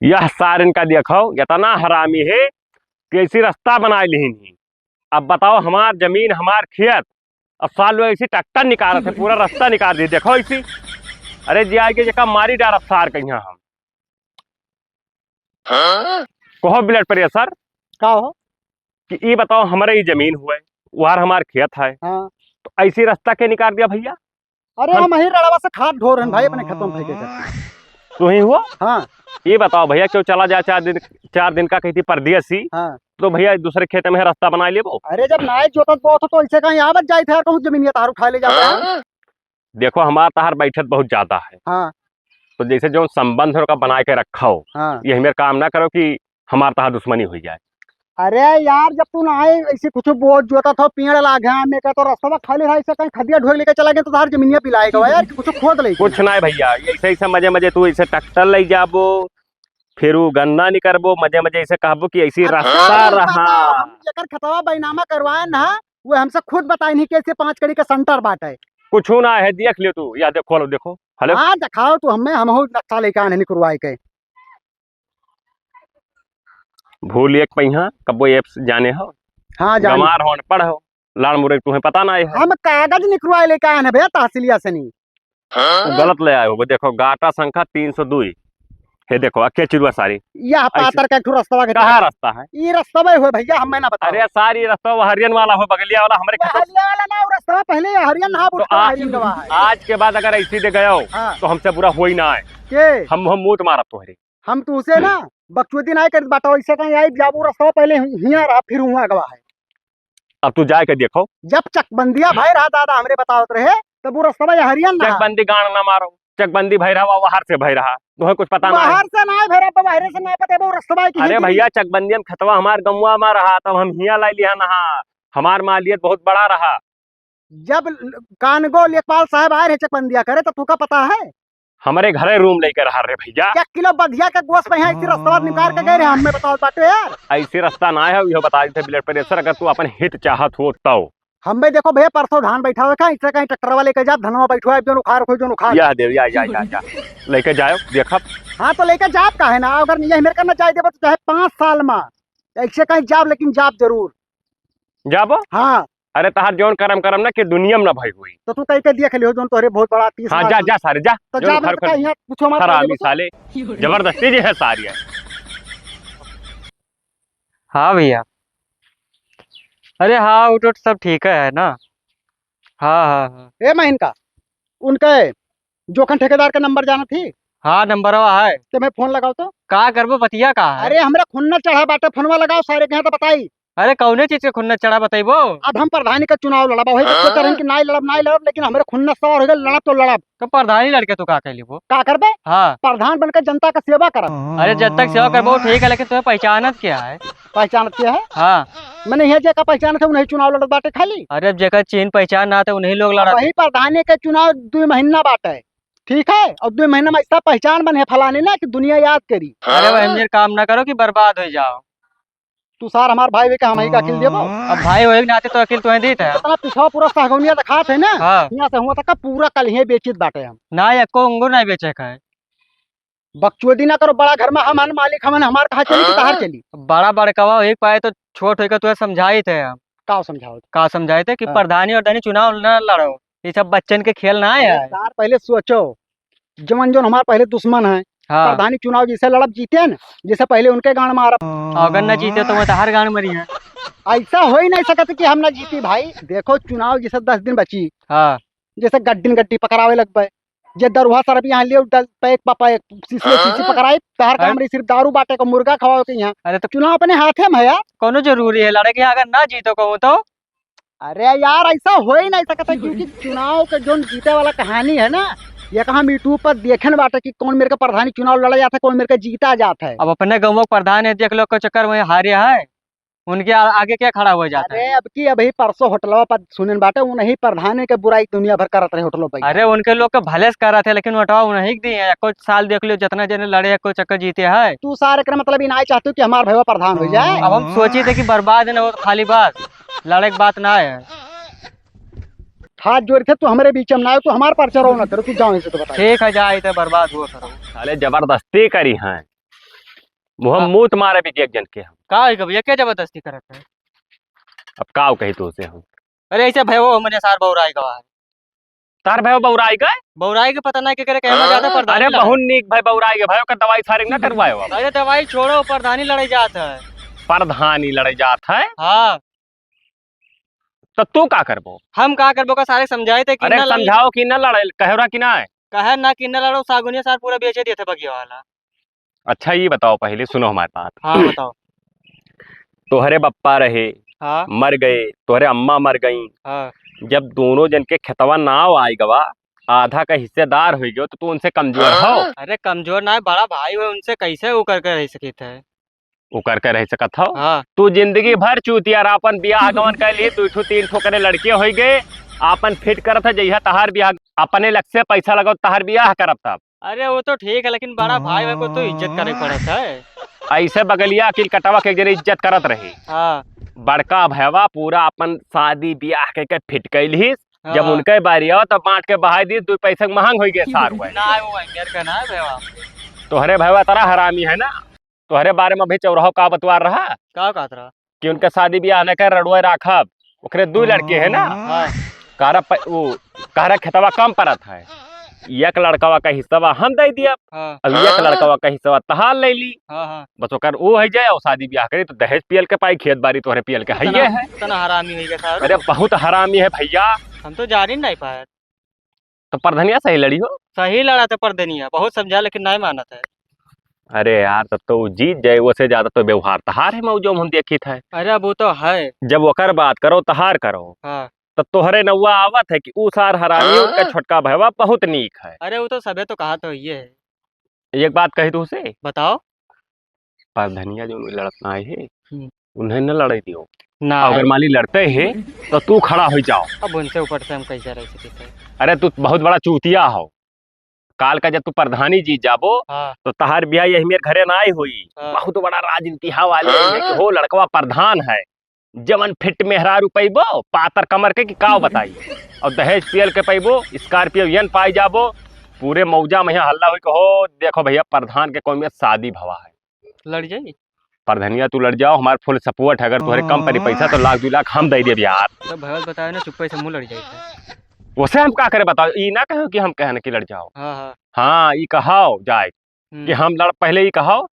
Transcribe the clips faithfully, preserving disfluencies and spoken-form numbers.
यह सार इनका देखो, इतना हरामी है कि ऐसी रास्ता बनाए लिहिन ही। अब बताओ, हमार जमीन, हमार खेत, अब सार लोग ऐसी ट्रैक्टर निकालत है, पूरा रास्ता निकाल दी। देखो ऐसी, अरे जी, आइके जेका मारी डारब सार के यहाँ हम। कहो blood pressure का हो? कि ई बताओ, हमरे ई जमीन हुए, उहार हमार खेत है, हाँ। तो ऐसी रास्ता के निकाल दिया भैया? अरे हम हम ही रड़वा से खाद ढोर हन भाई, अपने खेतों में फेंके करते। तू ही हुआ? हाँ। ये बताओ भैया, क्यों चला जाए चार दिन, चार दिन का कही थी परदेसी, हाँ। तो भैया दूसरे खेत में रास्ता बना लेबो। अरे जब नाई जोतत बोत हो तो ऐसे कहीं आवत जाए थे, कहूँ जमीन ये तार उठा ले जाता है। हाँ। देखो, हमार तहार बैठत बहुत ज्यादा है। हाँ। तो जैसे जो संबंध है, ओका बनाए के रखो। हाँ। ये हमें काम ना करो कि हमार तहार दुश्मनी हुई जाए। अरे यार, जब तू ना आए, ऐसे कुछ बोझ जोता था, पेड़ लागे, आमे का तो रास्ता खाली रहा, ऐसे कहीं खदिया ढोए लेके चला गया तो तहार जमीनिया पिलाएगा यार, कुछ खोद ले। कुछ ना है भैया, ये ऐसे, ऐसे मजे मजे तू ऐसे ट्रैक्टर ले जाबो, फिर वो गन्ना निकरबो, मजे मजे ऐसे कहबो कि ऐसी अच्छा, रास्ता अरे रहा। बताओ, हम जेकर खतवा बैनामा करवाए ना, वो हमसे खुद बताए नहीं कैसे पाँच कड़ी का सेंटर बाटे। कुछ ना है, देख लियो तू, या देखो, लो देखो, हेलो। हाँ, दिखाओ तू हमें, हम हो नक्शा लेके आने निकरवाए के। भूल एक पहिया, कब्बो एप्स जाने हो? हाँ, जाने। गंवार हो, अनपढ़ हो, लाड़ मुरे तुम्हें पता ना है। हम कागज निकरवाए लेके आए हैं भैया, तहसीलिया से नहीं। वो गलत ले आए हो, वो देखो, गाटा संख्या तीन सौ दुई। हे देखो, अक्के चिरुआ सारी। यह ऐसे पातर का एक ठो रास्ता के कहाँ रास्ता है? ये रास्ता भाई हो भैया, हम मैं ना बताओ। अरे सारी रास्ता वो हरियन वाला हो, बगलिया वाला हमरे वो खेतों। हरिया वाला ना, वो रास्ता पहले ये हरियन ना, तो वो आ-, हरियन गवा है। आज के बाद अगर ऐसी दे गयो, हाँ। तो हमसे बुरा होई ना है। के? हम, हम मूत मारब तोहरे। हम तो उसे ना बकचोदी ना करत बाटा, वैसे कहीं आई जाबू रास्ता पहले हि-, हियाँ रहा, फिर हुआँ गवा है। अब तू जाए के देखो। जब चकबंदिया भाई रहा दादा, हमरे बतावत रहे, तब वो रास्ता ये हरियन ना। चकबंदी गांड ना मारो, चकबंदी भाई रहा, वो बाहर से भाई रहा, तुम्हें कुछ पता ना है। बाहर से ना भाई रहा, बाहर से ना पता, वो रास्ता की अरे है। भैया, चकबंदियन खतवा हमार गमुआ में रहा, तब हम हियाँ लाई लिया नहा, हमार मालियत बहुत बड़ा रहा। जब ल-, कानगो लेखपाल साहब आए रहे चकबंदिया करे, तो तुका पता है? हमरे घरे रूम लेके रहा रे भैया। एक किलो बधिया के गोश्त में यहाँ इसी रास्ता निकाल के गए रहे, हमें बताओ बाटे यार। ऐसे रास्ता ना है, यो बता देते ब्लड प्रेशर, अगर तू अपन हित चाहत हो तो। हमें देखो भैया, परसों धान बैठा हुआ था, इससे कहीं ट्रैक्टर वाले के जा, धनवा बैठवा, जोन उखाड़, कोई जोन उखाड़। या देव, या, या, या, या। लेके जाओ, देखब। हाँ, तो लेके जाब का है ना, अगर नहीं मेरे का ना जाए देबो, तो चाहे पाँच साल में ऐसे कहीं जाब, लेकिन जाब जरूर। जाबो? हाँ। अरे, तहार जौन करम करम ना कि दुनिया में ना भई हुई। तो तू कहीं के देख लियो, जौन तोहरे बहुत बड़ा तीस हाँ, लाख जा, में। जा सारे, जा। तो जौन जा, उखाड़ मैं तो उखाड़ कहीं यहाँ कुछ हमारे हरामी को साले, जबरदस्ती जे है सारी है। हाँ भैया। अरे हाँ, उठ, उठ, सब ठीक है, है ना? हाँ, हाँ, हाँ। ए, मैं इनका, उनके जोखन ठेकेदार का नंबर जानत ही? हाँ, नंबरवा है। ते मैं फोन लगाओ तो। का करबो, बतिया का है? अरे, हमरा खुन्नस चढ़ा बाटे, फोनवा लगाओ सारे के यहाँ तो बताई। अरे, कौने चीज के खुन्नस चढ़ा, बतइबो? अब हम प्रधानी का चुनाव लड़ब, वही तो सोच रहे हैं कि नाई लड़ब, नाई लड़ब, लेकिन हमरे खुन्नस सवार हो गए, लड़ब तो लड़ब। तो प्रधानी लड़के तू का कर लेबो? का करबे? हाँ। प्रधान बनकर जनता का सेवा करब। अरे, जनता की सेवा करबो, ठीक है, लेकिन तुम्हें पहचानत क्या है? पहचानत क्या है? हाँ। मैंने यहाँ जेका पहचानत है, उन्हीं चुनाव लड़त बाटे खाली। अरे, अब जेकर चिन्ह पहचान ना, तो उन्हीं लोग लड़त वही है। प्रधानी के चुनाव दो महीना बाटे। ठीक है, और दो महीना में ऐसा पहचान बने फलाने ना कि दुनिया याद करी। अरे भाई, हम ये काम ना करो कि बर्बाद हो जाओ। तू सार हमार भाई होके हम ही का अकिल देबो। अब भाई होए के नाते तो अकिल तुम्हें दीत है। इतना पिछवा पूरा सहगौनिया दिखात है ना, हाँ। यहाँ से हुआ तक का पूरा कल ही बेचित बाटे हम। ना, एको अंगूर नहीं बेचे का है। बकचोदी ना करो, बड़ा घर में हम हन, मालिक हमन, हमार कहाँ चली कि तहार चली? बड़ा बड़कवा एक पाए तो छोट होइके तुहे समझाइत है हम। का समझाओ? का समझाइत है कि हाँ। प्रधानी और दानी चुनाव ना लड़ो, ये सब बच्चन के खेल ना है अरे यार। यार, पहले सोचो, जवन जवन हमार पहले दुश्मन है, हाँ। प्रधानी चुनाव जैसे लड़ब जीते हैं ना, जैसे पहले उनके गांड मारब। अगर ना जीते तो मैं तहार गांड मरी है। ऐसा हो ही नहीं सकत कि हम ना जीती भाई। देखो चुनाव जैसे दस दिन बची, हाँ। जैसे गड्डिन गड्डी पकड़ावे लगबे, जे दरुहा सरप यहाँ ले डल पैक पा पैक, शीशे शीशे हाँ? पकड़ाई, तहर काम हाँ? रही सिर्फ दारू बाटे को मुर्गा खवावे के यहाँ। अरे तो चुनाव अपने हाथे में है यार। कौनो जरूरी है लड़े के, अगर ना जीतो कहूँ तो? अरे यार, ऐसा हो ही नहीं सकता, क्योंकि चुनाव के जोन जीते वाला कहानी है ना, ये कहाँ हम YouTube पर देखे न बाटे कि कौन मेरे के प्रधानी चुनाव लड़ा जाता है, कौन मेरे के जीता जाता है। अब अपने गाँव के प्रधान है, देख लो, को चक्कर में हारे है। उनके आ-, आगे क्या खड़ा हो जाता है? अरे, अब की अभी परसों होटलवा पर सुनेन बाटे, उन्हीं प्रधाने के बुराई दुनिया भर करत रहे होटलों पे। अरे, उनके लोग के भले से करत है, लेकिन वोटवा उन्हीं के दिए हैं। एको साल देख लियो, जितना जने लड़े, एको चक्कर जीते हैं। तू सारे के मतलब ई नाई चाहते कि हमार भैया प्रधान हो जाए? अब हम सोची थे कि बर्बाद न हो, खाली बस लड़े के बात ना है। हाथ जोड़ थे, तू हमारे बीच में ना आयो, तू हमार प्रचार ना करो, तू जाओ इसे तो बता। ठीक है, जा, इते बर्बाद हो सरो। साले जबरदस्ती करी हैं। मुँह हाँ। मूत मारे भी एक जन के हम। का होई गा भैया, क्या जबरदस्ती करत है? अब का कही तो उसे हम। अरे ऐसे भैया, वो हमरे सार बौराई गवा है। तार भैया बौराई गए? बौराई के पता नहीं के करे, कहना जाता हाँ। प्रधानी अरे लड़ा। बहुत नीक भाई बौराई गए भाई, ओकर दवाई सारे ना करवाए हो। अरे दवाई छोड़ो, प्रधानी लड़ाई जात है। प्रधानी लड़ाई जात है? हाँ। तो तू का करबो? हम का करबो का सारे समझाए थे कि अरे ना लड़ाई। समझाओ कि ना लड़ाई, कहरा कि ना है? कहे ना कि ना लड़ो, सागुनिया सार पूरा बेचे दिए थे बगिया वाला। अच्छा, ये बताओ, पहले सुनो हमारी बात। हाँ, बताओ। तोहरे बप्पा रहे, हाँ। मर गए, तोहरे अम्मा मर गई। हाँ। जब दोनों जन के खेतवा नाव आए गवा, आधा का हिस्सेदार हो गयो, तो तू उनसे कमजोर हो? अरे, कमजोर ना है, बड़ा भाई हो, उनसे कैसे वो करके रह सकित है? वो करके रह सकत हो? हाँ। तू जिंदगी भर चूतिया रहा, अपन बियाह गवन कर ली, दू ठो तीन ठो करे लड़के हो गए, अपन फिट करत है, जइहा तहार बियाह, अपने लग से पैसा लगाओ, तहार बियाह करब तब। अरे वो तो ठीक है, लेकिन बड़ा भाई भाई को तो इज्जत करे पड़त है। ऐसे बगलिया किल कटवा के एक जने इज्जत करत रही। हाँ। बड़का भैवा पूरा अपन शादी बियाह के, के फिट कैलिस। जब हाँ। उनके बारी आओ तब बांट के बहाई दी, दो पैसे महंग हो गए सार हुए। ना वो मेर का ना है भैवा। तोहरे भैवा तरा हरामी है ना, तोहरे बारे में अभी चौराहो का बतवार रहा। का कहत रहा? कि उनके शादी बियाह न कर रड़ुआ राखब, ओकरे दो लड़के है ना। हाँ। कहरा प-, वो कहरा खेतवा कम परत है, एक लड़कवा का हिस्सा हम दे दिया, हाँ। अब एक लड़कवा का हिस्सा तहार ले ली। हाँ, हाँ। बस ओकर वो है जाए और शादी बियाह करी तो दहेज पियल के पाई, खेत बारी तोहरे पियल के है इतना, ये है। इतना हरामी हो गया साहब। अरे बहुत हरामी है भैया। हम तो जान ही नहीं पाए। तो परधनिया सही लड़ी हो? सही लड़ा था परधनिया, बहुत समझा लेकिन नहीं मानत है। अरे यार, तब तो वो जीत जाए, वो से ज्यादा तो व्यवहार तहार है मौजो में हम देखित है। अरे अब वो तो है। जब ओकर बात करो, तहार करो। हाँ। तब तोहरे नौवा आवत है कि ऊ सार हरामी, हाँ। उनका छोटका भैवा बहुत नीक है। अरे वो तो सबे तो कहा तो ये है। एक बात कही तू से। बताओ। परधनिया जो लड़त ना आए है, हम्म। उन्हें न लड़े दियो। ना अगर आए। मान ली लड़ते हैं, तो तू खड़ा हो जाओ। अब उनसे ऊपर से हम कैसे रह सकते हैं? अरे तू बहुत बड़ा चूतिया हो। काल का जब तू प्रधानी जीत जाबो, हाँ। तो तहार बियाह यही मेर घरे ना आई हुई। हाँ। बहुत बड़ा राजनीति हा वाले हैं कि हो लड़कवा प्रधान है, जवन फिट मेहरारू पैबो, पातर कमर के कि काव बताई, और दहेज पियल के पैबो, स्कॉर्पियो यन पाई जाबो, पूरे मौजा में यहाँ हल्ला हुई कि हो देखो भैया प्रधान के कौन में शादी भवा है। लड़ जाई? प्रधनिया तू लड़ जाओ, हमार full support है, अगर तोहरे कम पड़ी पैसा तो लाख दो लाख हम दे देब यार। तो भैया बताए ना, चुप्पे से मुँह लड़ जाई। उसे हम का करे बताओ, ई ना कहो कि हम कहन कि लड़ जाओ। हाँ, हाँ। हाँ, ई कहाओ जाए हम्म। कि हम लड़, पहले ई कहाओ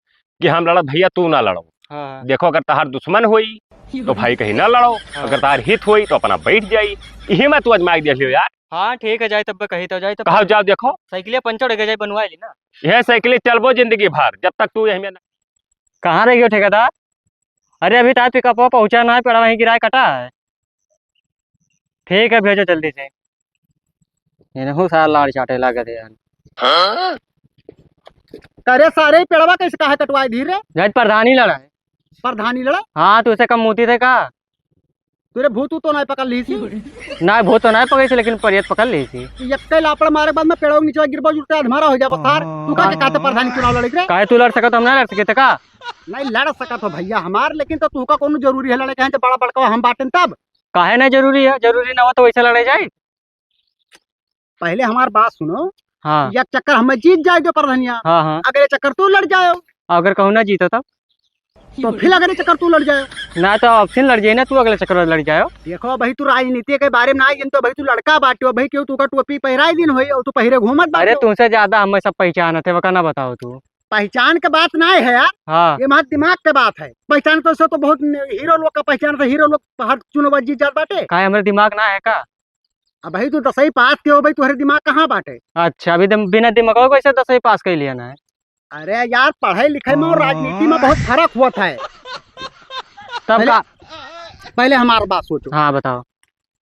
कि हम लड़त भैया तू ना लड़ो। हाँ, हाँ। देखो अगर तहार दुश्मन होई तो भाई कहीं ना लड़ो, हाँ। अगर तहार हित होई तो अपना बैठ जाई। यही में तू आजमाई देख लियो यार। हाँ ठीक है, जाए तब कही तो जाए तब। कहाओ जाओ देखो। साइकिल पंचर हो गया, जाए बनवा ली ना। यह साइकिल चलबो जिंदगी भर जब तक तू यही में ना। कहाँ रह गयो ठेकेदार? अरे अभी तो pickup पहुँचा ना है, पेड़ वहीं गिराए कटा है। ठीक है, भेजो जल्दी से। इनहू सारा लाड़ चाटे लागत है यार। हाँ? अरे सारे पेड़वा कैसे काहे कटवाए धीरे? जाइत प्रधानी लड़ा है। प्रधानी लड़ा? हाँ, तो उसे कम मूती थे का? तोरे भूत तो नहीं पकड़ ली थी? नहीं, भूत तो नहीं पकड़ी थी, लेकिन परियत पकड़ ली थी। यक्के लापड़ मारे के बाद में पेड़वा के नीचे गिरबो जुटते अधमारा हो जाबो सार। तू का के कहते प्रधानी चुनाव लड़े रे? काहे तू लड़ सकत, हम ना लड़ सके थे का? नहीं लड़ सकत हो भैया हमार, लेकिन तो तू का कौनो जरूरी है लड़े के हैं जब बड़ा बड़का हम बाटेन तब? काहे नहीं जरूरी है? जरूरी ना हो तो वैसे लड़े जाए। पहले हमार बात सुनो। हाँ। एक चक्कर हमें जीत जाए दो प्रधानिया। हाँ, हाँ। अगले चक्कर तू लड़ जाओ। अगर कहूँ ना जीतो तब? तो फिर अगले चक्कर तू लड़ जाओ। ना तो अब फिर लड़ जाए ना, तू अगले चक्कर लड़ जाओ। देखो भाई, तू राजनीति के बारे में ना जिन तो भाई, तू लड़का बाटे हो भाई, क्यों तू का टोपी पहराए दिन होई और तू पहिरे घूमत अरे बाटे हो। तुमसे ज्यादा हमें सब पहचान थे, वका ना बताओ तू। पहचान के बात ना है यार। हाँ। ये हमारे दिमाग के बात है। पहचान तो से तो बहुत हीरो लोग का पहचान था, हीरो लोग हर चुनाव जीत जात बाटे। काहे हमारे दिमाग ना है का? अब भाई तू दसवीं पास के हो भाई, तोहरे दिमाग कहाँ बाटे? अच्छा, अभी दिम-, बिना दिमाग को कैसे दसवीं पास कर लिया ना है? अरे यार, पढ़ाई लिखाई में और राजनीति में बहुत फर्क होत है। तब पहले, का? पहले हमार बात सोचो। हाँ, बताओ।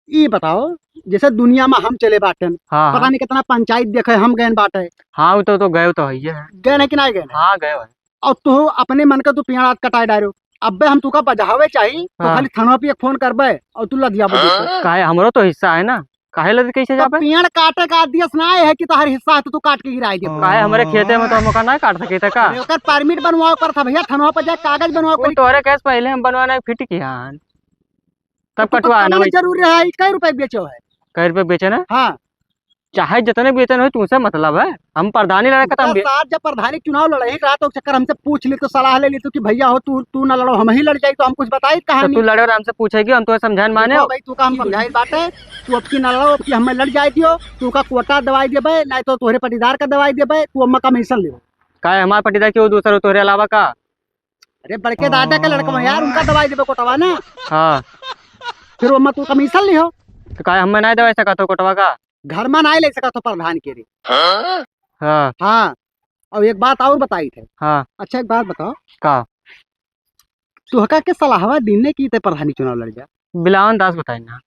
ई बताओ, जैसे दुनिया में हम चले बाटेन, हाँ, पता हाँ। नहीं कितना पंचायत देखे हम गए बाटे। हाँ, वो तो, तो गए तो है ही है। गए नहीं कि नहीं गए? हाँ, गए हैं। और तू अपने मन का तू पेड़ आत कटाए डारो। अबे हम तुका बजावे चाही, तो हाँ। खाली थाना पे एक फोन करबे और तू लद जाबे। हाँ। काहे, हमरो तो हिस्सा है ना, काहे लद कैसे तो जाबे? पेड़ काटे का आदेश ना आए है कि तोहर हिस्सा है तो तू काट के गिराई दे। काहे, हमरे खेते में तो हम ओका ना काट सके थे का? अरे, ओकर परमिट बनवाओ पर था भैया, थाना पर जाए कागज बनवाओ वो पर। तोहरे केस पहले हम बनवाना फिट किया हन। तब तो कटवा कटवाना ना। जरूरी है, कै रुपए बेचो है? कै रुपए बेचे ना? हाँ। चाहे जितने भी वेतन होई, तुमसे मतलब है। हम प्रधानी लड़े का तो हम तो भी साथ जब प्रधानी चुनाव लड़े ही रहा, तो चक्कर हमसे पूछ ली, तो सलाह ले ली, तो कि भैया हो, तू, तू ना लड़ो, हम ही लड़ जाई, तो हम कुछ बताई तो कहानी। तू लड़े और हमसे पूछेगी, हम तुम्हें समझाए माने देखो हो? भाई, तू का हम समझाई बाटे, तू अब की ना लड़ो, अब की हमें लड़ जाए दियो, तू का कोटा दवाई देबे, नहीं तो तोहरे पटीदार का दवाई देबे, तू अम्मा कमीशन लियो। काहे हमार पटीदार क्यों दूसर हो तोहरे अलावा का? अरे बड़के दादा का लड़का यार, उनका दवाई देबे कोटवा ना। हाँ। फिर वो मत कमीशन लिहो। तो काहे हमें नहीं दवाई सकत हो कोटवा का? घर में नहीं ले सकत हो प्रधान के रे। हाँ। हाँ। और एक बात और बताई थे। हाँ। अच्छा एक बात बताओ। का? तुहका के सलाहवा दीने की ते प्रधानी चुनाव लड़ जा। बिलावन दास बताई ना।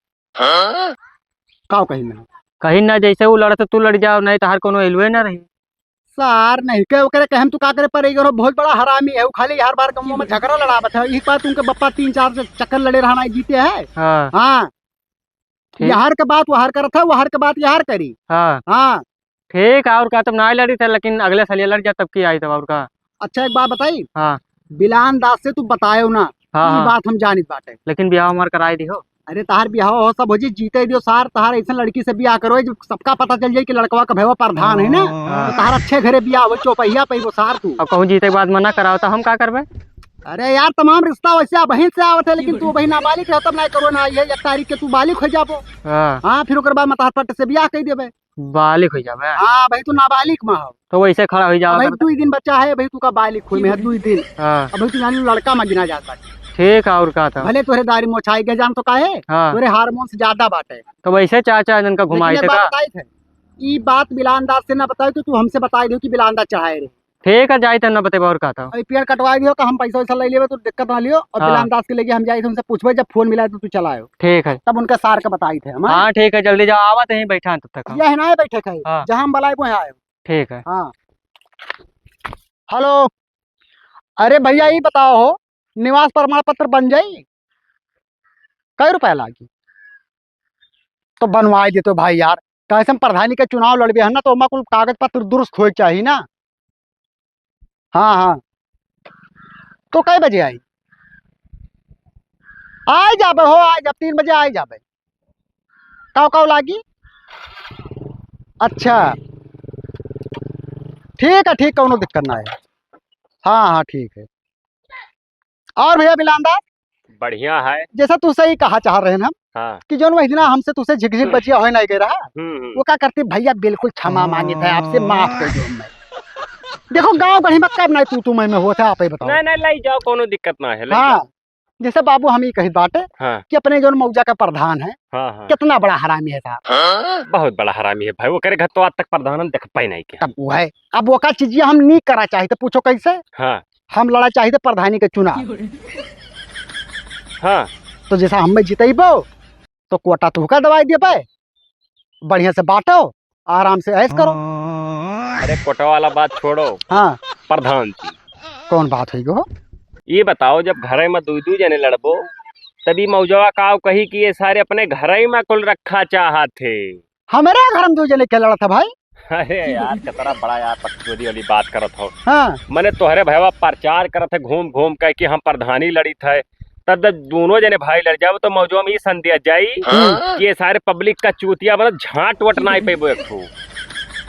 का कही ना? कही ना, जैसे वो लड़त तू लड़ जाओ, नहीं तो हर कोनो एलुए ना रही। सार नहीं के ओकरे कहे हम तू का करे पर, एगो बहुत बड़ा हरामी है, वो खाली हर बार गाँव में झगड़ा लड़ावत है। एक बार तुमके बप्पा तीन चार से चक्कर लड़े रहना है, जीते है। हाँ। हाँ। ठीक। यार के बात वहार करत है, वहार के बात यार करी। हाँ। हाँ। ठीक है, और का, तब ना लड़ी थे, लेकिन अगले साल ये लड़ जा, तब की आई तब, और का। अच्छा एक बात बताई। हाँ। बिलान दास से तू बतायो ना, हाँ, ये हाँ। बात हम जानित बाटे। लेकिन बियाह हमार कराए दिहो। अरे तहार बियाह हो सब हो जी, जीते दियो सार, तहार ऐसन लड़की से बियाह करो जो सबका पता चल जाए कि लड़कवा का भैया प्रधान है ना, हाँ। तो तहार अच्छे घरे बियाह हो, चौपहिया पे वो सार तू। अब कहूँ जीते के बाद मना कराओ तो हम का करबे? अरे यार तमाम रिश्ता वैसे बहिन से आवत है, लेकिन तू बहिन नाबालिग रह तब ना करो ना, ये एक तारीख के तू बालिग हो जाबो। हाँ। हाँ, फिर ओकर बाद में तहार पट से बियाह कर देबे। बालिग हो जाबे। हाँ भाई, तू नाबालिग में हो। तो वैसे खड़ा हो जाओ भाई, कर। दुई दिन बच्चा है भाई, तू का बालिग हुई में है, दुई दिन। हाँ। अब भाई, तू जानी लड़का में गिना जाता है। ठीक है, और का था? भले तोहरे दाढ़ी मोछाई गए, जान तो काहे? हाँ। तोरे हार्मोन से ज्यादा बाटे। तो वैसे चार चार दिन का लेकिन घुमाई एक थे बात का? बताई थे, ई बात बिलान दास से ना बताओ, तो तू हमसे बताई दो कि बिलान दास चढ़ाए रहे। ठीक है, जाई तब ना बतेबा और का था। अरे पेड़ कटवाई दियो, का हम पैसा वैसा ले लेबे, तू दिक्कत ना लियो। और हाँ। बिलान दास के लेके हम जाई थे, उनसे पूछबे, जब फोन मिला तो तू चलायो। ठीक है। तब उनका सार के बताई थे हम, हाँ? हाँ, ठीक है, जल्दी जाओ, आवत हैं, बैठा हैं तब तक हम। यह ना है बैठे खाए, हाँ। जहाँ हम बुलाए वो यहाँ आयो। ठीक है। हाँ। हेलो, अरे भैया, ये बताओ हो, निवास प्रमाण पत्र बन जाई? कै रुपया लागी? तो बनवाई देतो भाई यार, कैसे हम प्रधानी के चुनाव लड़बे है ना, तो ओमा कुल कागज पत्र दुरुस्त होए के चाही ना। हाँ, हाँ। तो कै बजे आई? आई जाबे हो, आई जाब, तीन बजे आई जाबे। काव काव लागी? अच्छा, ठीक है, ठीक, कौनो दिक्कत ना है। हाँ, हाँ, ठीक है। और भैया बिलांदा, बढ़िया है। जैसा तू सही कहा चाह रहे हैं हम, हाँ। कि जौन वही दिना हमसे तुसे झिकझिक बचिया होए नहीं गए रहा, हम्म, हम्म। वो का करती, "भैया बिल्कुल क्षमा मांगित है आपसे, माफ कर दो हमें।" देखो गाँव गढ़ी में कब नहीं तू तू मैं में होत है, आप ही बताओ। नहीं, नहीं, लाई जाओ, कोनो दिक्कत ना है, लाई हाँ, जाओ। जैसे बाबू हम ही कहित बाटे हाँ। कि अपने जौन मौजा का प्रधान है, हाँ, हाँ। कितना बड़ा हरामी है साहब। हाँ? बहुत बड़ा हरामी है भाई, ओकरे घर तो आज तक प्रधान हम देख पाए नहीं के। तब वो है, अब वो का चीजिया हम नहीं करा चाहिए, तो पूछो कैसे? हाँ। हम लड़ा चाहिए प्रधानी के चुनाव। हाँ। तो जैसा हमें जितैबो, तो कोटा तुहका दवाई दे पाए, बढ़िया से बांटो, आराम से ऐश करो। अरे कोटा वाला बात छोड़ो। हाँ। प्रधान जी। कौन बात है गो? ये बताओ, जब घरे में दुई दुई जने लड़बो, तभी मौजवा काव कही कि ये सारे अपने घरे में कुल रखा चाहत है। हमारे घर में दुई जने के लड़त है भाई? अरे यार, कितना बड़ा यार पक्षपाती वाली बात करत हो। हाँ। मने तोहरे भैया प्रचार करत है घूम घूम के कि हम प्रधानी लड़ित है, तब जब दोनों जने भाई लड़ जाओ तो मौजवा में ई संदेश जाई हाँ। कि ये सारे पब्लिक का चूतिया बना झांट वट ना ही पेबो एक ठो।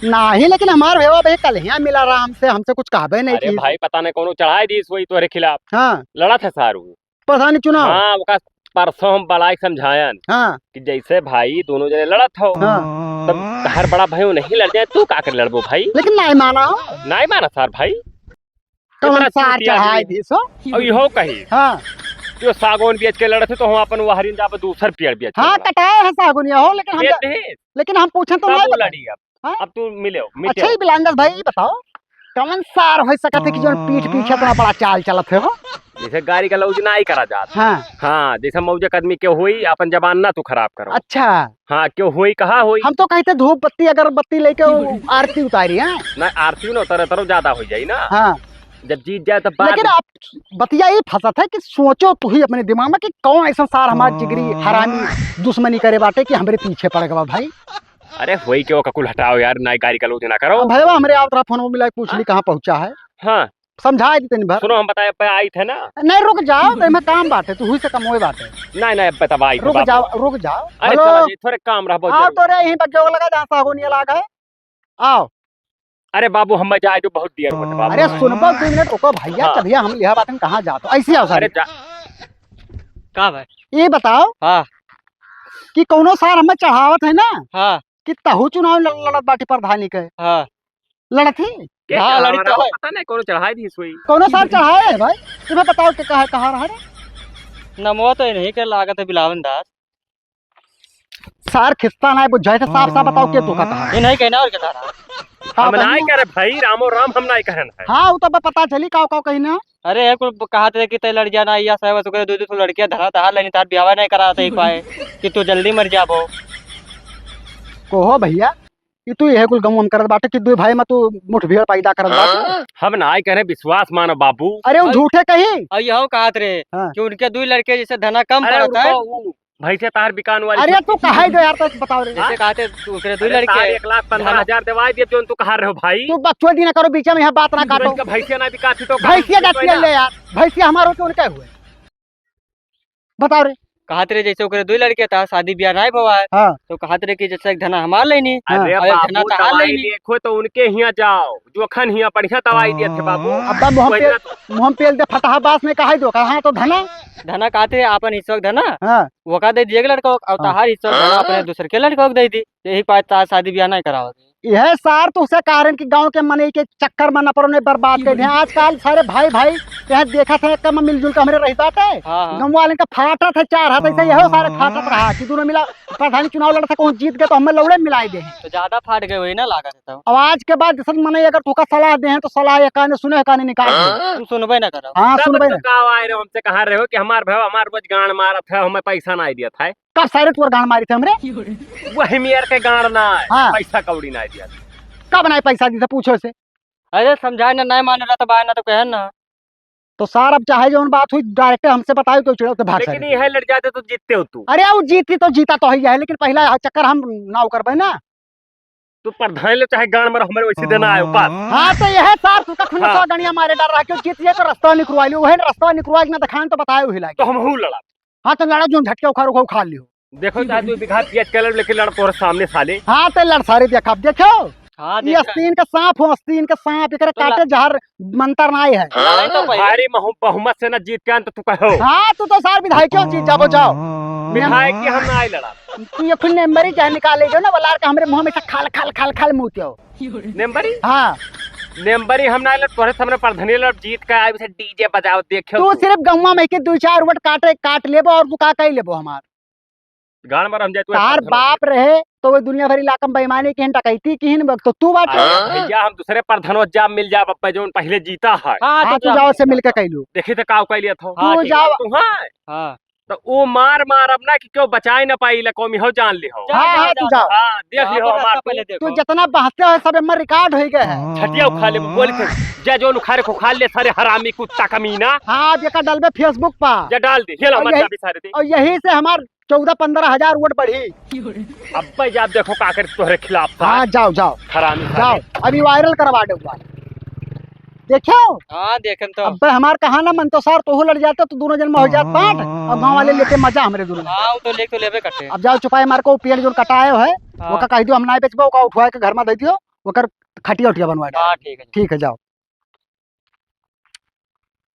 नाही, लेकिन हमार भैया भाई कल हियाँ मिला रहा हमसे, हमसे कुछ कहबे नहीं अरे की। भाई, पता नहीं कौनो चढ़ाई दीस वही तोहरे खिलाफ। हाँ। लड़ा था सारू। प्रधानी चुनाव। हाँ, ओका परसों हम बड़ा एक समझायन हाँ। कि जैसे भाई दोनों जने लड़त हो, हाँ। तब हर बड़ा भाई नहीं लड़ जाए, तू का कर लड़बो भाई? लेकिन नहीं माना हो। नहीं माना सार भाई। कौन इतना सार चूतिया चढ़ाए आदमी। दी सो? और इहो कही हाँ। कि वो सागौन बेच के लड़त है, तो हम अपन वहरिन जाबे दूसर पेड़ बेच के हाँ, लड़ा। कटाए है सागौन ये हो, लेकिन हम बेच दे। लेकिन हम पूछे तो तब नहीं वो पता। लड़ी अब। हाँ? अब तू मिले हो, मिटे अच्छा, हो। ये बिलांदर भाई, ये बताओ, कौन सार हो सकत है कि जौन पीठ पीछे इतना बड़ा चाल चलत है हो? जैसे गारी गलौज ना ही करा जात। हाँ। हाँ, जैसे मौजक आदमी के होई, अपन जबान ना तू खराब करो। अच्छा। हाँ, क्यों होई, कहाँ होई? हम तो कहते धूप बत्ती अगरबत्ती लेके वो आरती उतारी, हाँ? ना, आरती ना उतारे, तरफ ज्यादा हो जाई ना। हाँ। जब जीत जाए तब बाद लेकिन में। आप बतिया ये फंसत है कि सोचो तू ही अपने दिमाग में कि कौन ऐसा सार हमार जिगरी हरामी दुश्मनी करे बाटे कि हमरे पीछे पड़ गवा भाई। अरे होई के वो ककुल हटाओ यार, ना गारी गलौज ना करो। अब भैया हमरे आवत रहा, फोन मिला के पूछ ली हाँ? कहाँ पहुँचा है। हाँ। समझाइ दी तनी भर। सुनो, हम बताए पे आई थे ना। नहीं, रुक जाओ, तो इमे काम बाटे, तू हुई से कमोए बाटे। नहीं, नहीं, अब बतावा आई थे रुक बाबू। जाओ, रुक जाओ। अरे हेलो। चला जी, थोड़े काम रहा बहुत आओ जरूरी। तो रे, यहीं पर जोग लगा, जहाँ सागो नहीं लगा है। आओ। अरे बाबू, हम जाए तो बहुत देर होत बाबू। अरे सुनबो, दो मिनट रुको भैया, हाँ। चलिए हम लिहा बात में कहाँ जात हो? ऐसे आओ सारे। अरे जा। का भाई? ये बताओ हाँ। कि कौनो सार हमें चढ़ावत है ना हाँ। कि तहू चुनाव लड़-, लड़त बाटी प्रधानी के। हाँ। लड़त ही? के हाँ, चढ़ावा लड़त रहा? है। पता नहीं, कौनो चढ़ाई दी सोई। कौनो सार चढ़ाए है भाई? तुम्हें बताओ के कहा, कहाँ रहा रे? नमवा तो इन्हीं के लागत है, बिलावन दास। सार खिस्सा ना बुझाए थे, साफ साफ बताओ के तू का कहा। ये नहीं कहना और क्या कहना? का हम कहना? नहीं करे भाई, रामो राम हम नहीं कहन है। हाँ, वो तो अब पता चली काव काव कही ना। अरे, ये कुल कहत रहे कि ते लड़किया ना, या साहब, तू करे दो, दो ठो लड़किया धरा तहार लेनी, तार ब्याह नहीं करा ते पाए कि तू जल्दी मर जाबो। को हो भैया, ये तू यह कुल गम करत बाटे कि दो भाई में तू मुठभेड़ पैदा करत बाटे। हम नाई करे, विश्वास मानो बाबू। अरे, वो और झूठे कही। और यहो कहत रहे हाँ। कि उनके दो लड़के जैसे धना कम अरे, पड़त है। उनको वो भैंसे तार बिकान वाली अरे, तू कहे दे यार, तो बताओ रे। जैसे हाँ? कहते तू ओकरे दो अरे, लड़के तार एक लाख पन्द्रह हजार देवाई दिए, जो तू कहा रहे हो भाई। तू बकचोदी ना करो, बीच में यहाँ बात ना काटो। इनका भैंसिया ना बिका थी तो भैंसिया कहाँ जाती है ना? ले यार, भैंसिया हमारो के उनके हुए। बताओ रे। कहत रहे जैसे ओकरे दो लड़के था, शादी ब्याह नहीं भवा है। हाँ। तो कहत रहे कि जैसे एक धना हमार लेनी, अरे और एक धना बाबू, तहार दवाई लेनी। देखो तो उनके हियाँ जाओ, जोखन हियाँ बढ़िया दवाई दिए थे बाबू। अब्बा मुँह पे, वही ना तो मुँह पे दे फटाहा बास में कहा दो, कहा तो धना। धना कहत रहे आपन हिस्सा के धना, हाँ। वो का दे दिए के लड़का, और हाँ। तहार हिस्सा के धना अपने दूसर के लड़का को दे दी। यही पाए तार शादी ब्याह नहीं करावत। यह सार तो उसे कारण कि गाँव के मनई के चक्कर में न पड़ो, नहीं बर्बाद कर दिया। आजकल सारे भाई भाई यहाँ देखत है, कम मिलजुल के हमरे रह जाते हैं। हाँ, हाँ। गाँव वाले का फाटत है चार हाथ, ऐसे यहो सारे फाटत रहा कि दोनों मिला प्रधानी चुनाव लड़ सको, जीत गए तो हमें लौड़े मिलाई दे। तो ज्यादा फाट गए वही ना लागत है तो। अब आज के बाद जैसे मनई अगर तोका सलाह दे हैं तो सलाह ये काने सुने, काने निकाल दे। तू सुनबे ना करो। हाँ, तब सुनबे तो ना। का आए रहे हमसे कहा रहे हो कि हमार भाई हमार रोज गांड मारत है, हमें पैसा नहीं दिया था। कब सारे तोर गांड मारी थे हमरे? वही मेर के गांड ना है, हाँ। पैसा कौड़ी ना दिया। कब ना पैसा दी था पूछो से? अरे समझाए ना, नहीं माने रहा तो बाय ना तो कहे ना। तो सार अब चाहे जौन बात हुई direct हमसे बताओ, क्यों चिढ़ो तो भाग लेकिन सारे। ये है लड़ जाते तो जीतते हो तू। अरे वो जीती तो जीता तो है, लेकिन पहला चक्कर हम ना करबे ना। तू प्रधान ले चाहे गांड मार, हमारे वैसे देना आयो पास। हाँ, तो यह सार तू का खुन्ना हाँ। सौ गणिया मारे डर रहा, क्यों जीत ये तो रास्ता निकरवा लियो, वही रास्ता निकरवा के ना दिखाएं तो बताए वही लागे। तो हम हूँ लड़ा। हाँ, तो लड़ा जो झटके उखाड़ उखाड़ खा लियो। देखो चाहे तू बिघा पियाज के लड़, लेकिन लड़ तोरे सामने साले। हाँ, तो लड़ सारे देखा, देखो। हाँ, ये देखा। आस्तीन का सांप हो, आस्तीन का सांप, एकरे तो ला- काटे जहर मंतर नाई है। लड़ाई तो पहले भारी महु-, बहुमत से ना जीत के अंत तू कहो। हाँ, तू तो सार विधायक क्यों जीत जाबो, जाओ। विधायक की हम ना आई लड़ा। तू ये खुद मेंबरी चाहे निकाले जो ना, बलार का हमरे मुंह में से खाल, खाल, खाल, खाल मुँह क्यों? मेंबरी? हाँ। मेंबरी हम ना लड़, तोरे सामने प्रधानी लड़, जीत के आए से डीजे बजाओ, देखो तू तू। सिर्फ गौवा में के दो चार वोट काटे, काट लेबो और तू का कह लेबो हमार? गाड़ मार हम जाए तू तार प्रधान बाप रहे तो वो दुनिया भर इलाका में बेईमानी किहिन, डकैती किहिन, तो तू बाटे। अरे भैया, हम दूसरे प्रधानों जाब मिल जाब, अब जौन पहले जीता है। हाँ, हाँ, तो तू जाओ से मिलके कह लो। देखी तो का कह लिया था। हाँ, तू ठीक है। जाओ। तू हाँ। हाँ। तो वो मार मार अब ना कि क्यों बचाए ना पाई, ले कौमी हो जान ले हो। जाओ, हाँ, जाओ, हाँ, तू जाओ, जाओ। जाओ। हाँ, देख यहाँ ले हो पर हमार रास्ता तू। पहले देखो। तू जितना बहते हो सब एमर रिकॉर्ड हो गए हैं। छटिया उखाड़ ले, बोल के जा जौन उखाड़े को उखाड़ ले सारे हरामी कुत्ता कमीना। हाँ, अब एका डालबे Facebook पर। जा डाल दे, ये ला और मत यही, डाल दे सारे दे। और यही से हमार चौदह पन्द्रह हजार वोट बढ़ी। अब भाई जा देखो का करे तोहरे खिलाफ था। हाँ, जाओ, जाओ। हरामी जाओ, साले। अभी वायरल करवा दे हुआ। देखो। हाँ, देखें तो। अब हमार कहा ना मन तो सार तोहू लड़ जाते तो दोनों जन में हो जात पाट। अब गाँव वाले लेते मजा हमरे दोनों में। हाँ, वो तो ले तो लेबे करते। अब जाओ चुपाई मार को पेड़ जो कटाए है, हाँ। वो का कह दियो हम ना बेचबो, ओका उठवा के घर में दे दियो, ओकर खटिया उठिया बनवा दे। हाँ, ठीक है। ठीक है, जाओ।